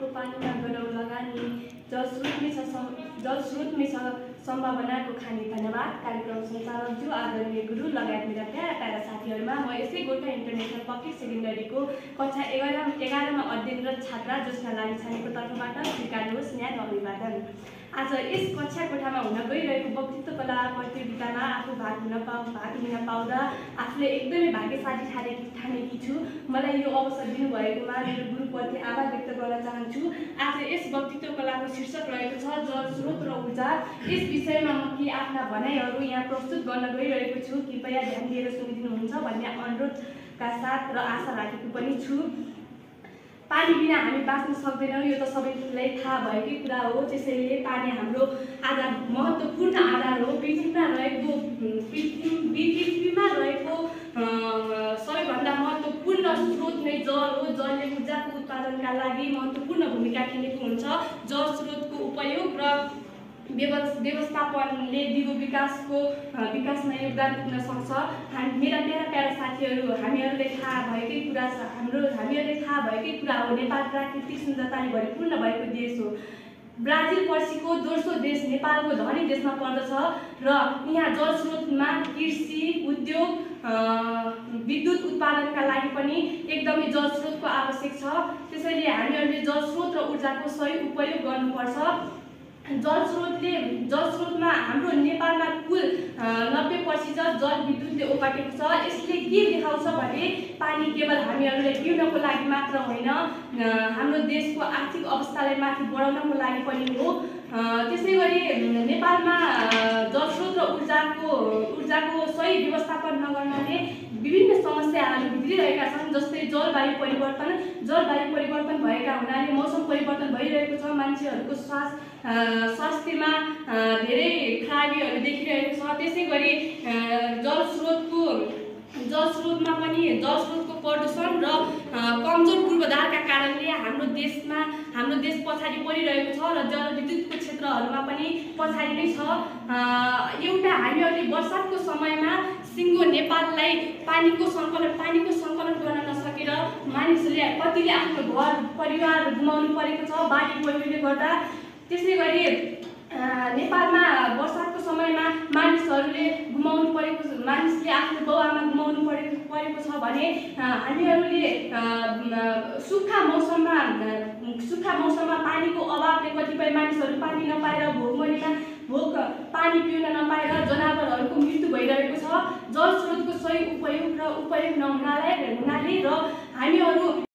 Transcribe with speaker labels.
Speaker 1: को पानीमा गरौँ लगानी, जलस्रोतमै छ सम्भावनाको खानी। धन्यवाद। कार्यक्रम सञ्चालकज्यू, आदरणीय गुरु लगायत मेरा प्यारा साथीहरूमा म यसै गोर्खा इन्टरनेसनल पब्लिक सेकेन्डरीको कक्षा 11मा अध्ययनरत छात्रा ज्योत्स्ना लामिछानेको तर्फबाट स्वीकार्नुहोस् न्याय र अभिवादन। आज यस कक्षा कोठामा हुन गइरहेको वक्तृत्व कला प्रतियोगितामा आफू भाग लिन पाउँदा आफूले एकदमै भाग्यशाली ठानेकी छु। मलाई यो अवसर दिनुभएकोमा मेरो गुरुप्रति आभार व्यक्त गर्न चाहन्छु। आज यस वक्तृत्व कलाको शीर्षक रहेको छ जलस्रोत र ऊर्जा। यस विषयमा म केही आफ्ना भनाइहरू यहाँ प्रस्तुत गर्न गइरहेको छु। कृपया ध्यान दिएर सुनिदिनुहुन्छ भन्ने अनुरोधका साथ र आशा राखेको पनि छु। पानी बिना हामी बाँच्न सक्दैनौँ, यो त सबैलाई थाहा भएकै कुरा हो। त्यसैले पानी हाम्रो आधार, महत्त्वपूर्ण आधार हो। पृथ्वीमा रहेको सबैभन्दा महत्त्वपूर्ण स्रोत नै जल हो। जलले ऊर्जाको उत्पादनका लागि महत्त्वपूर्ण भूमिका खेलेको हुन्छ। जल स्रोतको उपयोग र व्यवस्थापनले दिगो विकासमा योगदान पुग्न सक्छ। मेरा प्यारा साथीहरू, हामीहरूले थाहा भएकै कुरा हो, नेपाल प्राकृतिक सुन्दरताले भरिपूर्ण भएको देश हो। ब्राजिल पछिको दोस्रो देश नेपालको धनी देशमा पर्दछ र यहाँ जलस्रोतमा कृषि, उद्योग, विद्युत उत्पादनका लागि पनि एकदमै जलस्रोतको आवश्यक छ। त्यसैले हामीहरूले जलस्रोत र ऊर्जाको सही उपयोग गर्नुपर्छ। जलस्रोतमा हाम्रो नेपालमा कुल 90% जल विद्युतले ओगटेको छ। यसले के देखाउँछ भने पानी केवल हामीहरूले पिउनको लागि मात्र होइन, हाम्रो देशको आर्थिक अवस्थालाई माथि बढाउनको लागि पनि हो। त्यसै गरी नेपालमा जलस्रोत र ऊर्जाको सही व्यवस्थापन नगर्नाले विभिन्न समस्याहरू भित्रिरहेका छन्। जस्तै जलवायु परिवर्तन भएका हुनाले मौसम परिवर्तन भइरहेको छ। मान्छेहरूको स्वास्थ्यमा धेरै खराबीहरू देखिरहेको छ। त्यसै गरी जलस्रोतको प्रदूषण र कमजोर पूर्वाधारका कारणले हाम्रो देश पछाडि परिरहेको छ र जलविद्युतको क्षेत्रहरूमा पनि पछाडि नै छ। हामीहरूले वर्षाको समयमा सिङ्गो नेपाललाई पानीको सङ्कलन गर्न नसकेर मानिसहरूले कतिले आफ्नो घर परिवार गुमाउनु परेको छ बाढी पहिरोले गर्दा। त्यसै गरी नेपालमा वर्षाको समयमा मानिसले आफ्नो बाउआमा गुमाउनु परेको छ भने हामीहरूले सुक्खा मौसममा पानीको अभावले कतिपय मानिसहरू पानी नपाएर पानी पिउन नपाएर जनावरहरूको मृत्यु भइरहेको छ। जलस्रोतको सही उपयोग नहुनाले र हामीहरू